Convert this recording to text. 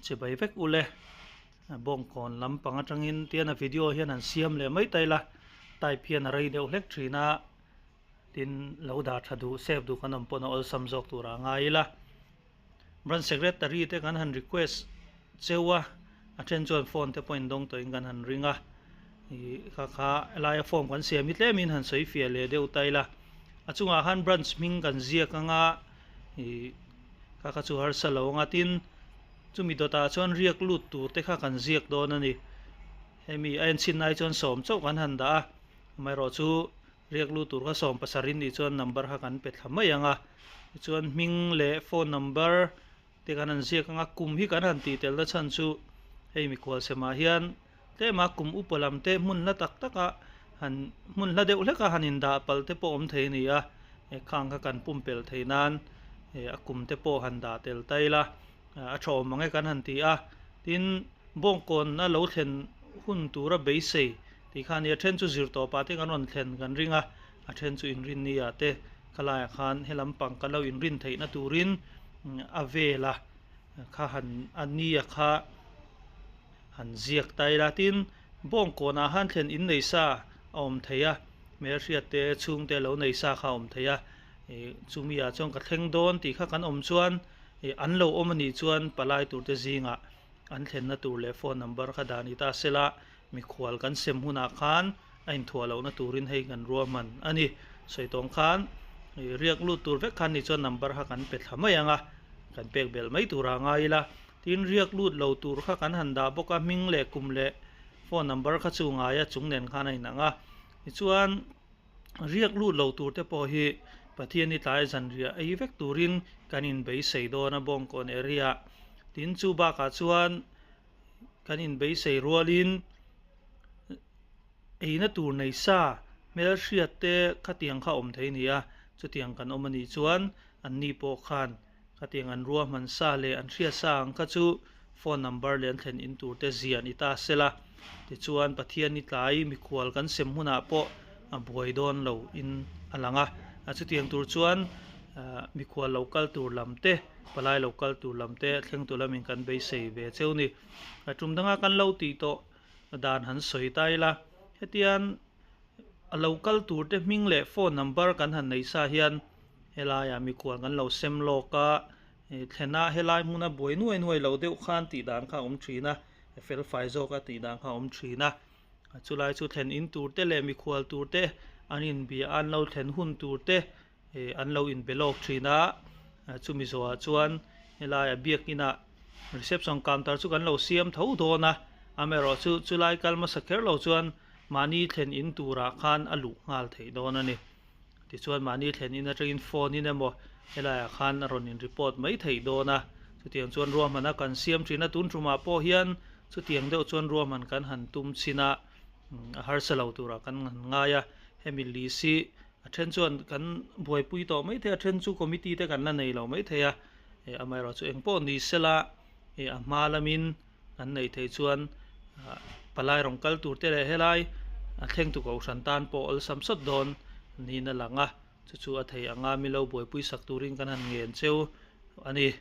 Chibai vek ule bawngkawn lampang atangin tian a video hian han siam leh mai ta ila type hian a rei deuh hlek thin a tin lo dah tha duh save duh kan awm pawn a awlsam zawk tur ah ngai ila branch secretary te kan han request cheu a a then chuan phone te pawh in dawng tawhin kan han ring a ih kha kha helaia form kan siam hi tlemin han sawi fiah leh deuh ta ila a chungah khan branch hming kan ziak anga ih kha kha chu harsa lo anga tin chumi dawtah chuan riak lut tur te kha kan ziak dawn a ni hemi a enchhin lai chuan sawm chauh kan han dah a amaherawhchu riak lut tur kha sawm pasarih nih chuan number kha kan pe thla mai ang a tichuan hming leh phone number te kan han ziak ang a kum hi kan han tih tel na chhan chu hei mikhual semah hian tlema kum upa lam te hmun hla tak tak a han hmun hla deuh hlek a han indah palh te pawh awm thei a ni a he khang kha kan pumpelh theih nan eh a kum te pawh han dah tel ta ila a tha awm ang e kan han ti a tin bawngkawn a lo thlen hun tura beisei tih kha a ni a then chu zir tawpah te kan rawn thlen kan ring a a then chu inrinni ah te khalaiah khan he lampang kan lo inrin theihna turin a vel a kha han a nia kha. Han ziak ta ila tin bawngkawnah khan thlen in nei sa a awm thei a hmelhriat te chhungte lo nei sa kha a awm thei a ih chumi ah chuan ka thleng dawn tih kha kan awm chuan ih an lo awm anih chuan palai tur te zingah an thlenna tur leh phone number kha dah ni ta sela mikhual kan sem hunah khan a inthuah lohna turin hei kan ruahman a ni sawi tawng khan ih riak lut tur vek khan nih chuan number kha kan pe thla mai ang a kan pek belh mai turah a ngai ila. Tin, riak lut lo tur kha kan han dah bawk a, hming leh kum leh phone number kha chu ngai a, chung nen khan a inang a. Tichuan, riak lut lo tur te pawh hi Pathian i tlai zanriah ei vek turin kan inbeisei dawn a Bawngkawn area. Tin, chu bakah chuan kan inbeisei rualin eina tur nei sa hmelhriat te khatiang kha awm thei a ni a, chutiang kan awm a nih chuan anni pawh khan Khatiang an ruahman sa leh an hriat sa ang kha chu phone number leh an thlen in tur te ziah ni ta sela. Tichuan Pathian ni tlai mikhual kan sem hunah pawh a buai dawn lo in a lang a. A chutiang tur chuan mikhual lo kal tur lam te, palai lo kal tur lam te thleng tur lamin kan beisei ve cheu ni. A tum danga kan lo tih tawh dan han sawi ta ila, hetian a lo kal tur te hming leh phone number kan han nei sa hian Helaiah mikhual kan lo sem lawk a, thlena helai hmuna buai nuai nuai lo deuh khan tih dan kha a awm thin a, felfai zawka tih dan kha a awm thin a. Chulai chu thlen in tur te leh mikhual tur te an inbia a, an lo thlen hun tur te an lo inbe lawk thin a. Chumi zawhah chuan helaiah biakinah reception counter chu kan lo siam tho dawn a, amaherawhchu chulai kal hmasa kher lo chuan mahni thlen in turah khan a luh nghal theih dawn a ni. Tichuan mahni thlen in atangin phone in emaw helaiah khan a rawn in report mai theih dawn a, chutiang chuan ruahman a kan siam thin a, tun tumah pawh hian chutiang deuh chuan ruahman kan han tum chhin a, a harsa lo turah kan han ngai a, hemi list hi a then chuan kan buaipui tawh mai thei a, a then chu committee te kan la nei lo mai thei a, amaherawhchu engpawh ni sela a hma lamin. An neih theih chuan palai rawn kal tur te leh helai a thlengtu kohhran tan pawh awlsam sawt dawn niin a lang a, chu chu a thei anga milo buaipui sak turin kan han ngen cheu a ni.